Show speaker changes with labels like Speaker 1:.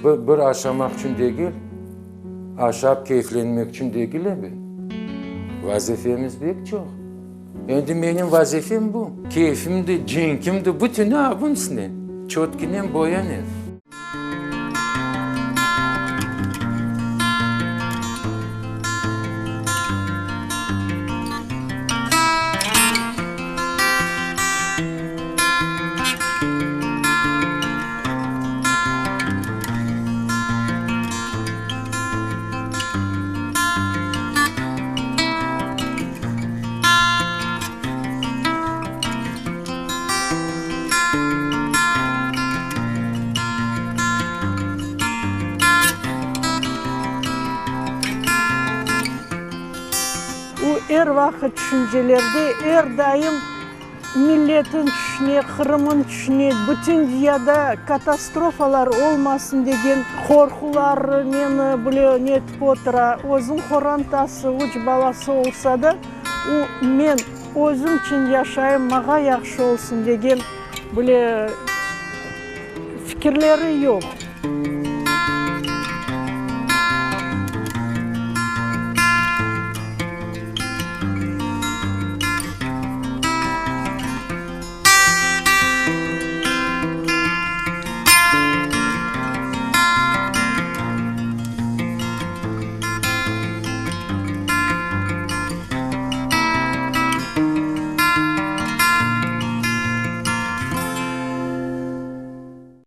Speaker 1: Bir, bir aşamaq içün degil, aşap keyflenmek içün degil ebet. Vazifemiz pek çoq. Endi menim vazifem bu. Keyfim de, cenkim de bütüni abınsınen, çötkinen, boyanen.
Speaker 2: O er vaqıt tüşüncelerde, er daim milletin tüşüne, Qırımın tüşüne, bütün dünyada katastrofalar olmasın degen qorqularnen bile netip otura. Özüniñ qorantası, üç balası olsa da, o, men özüm içün yaşayım, maña yahşı olsun degen bile fikirleri yoq.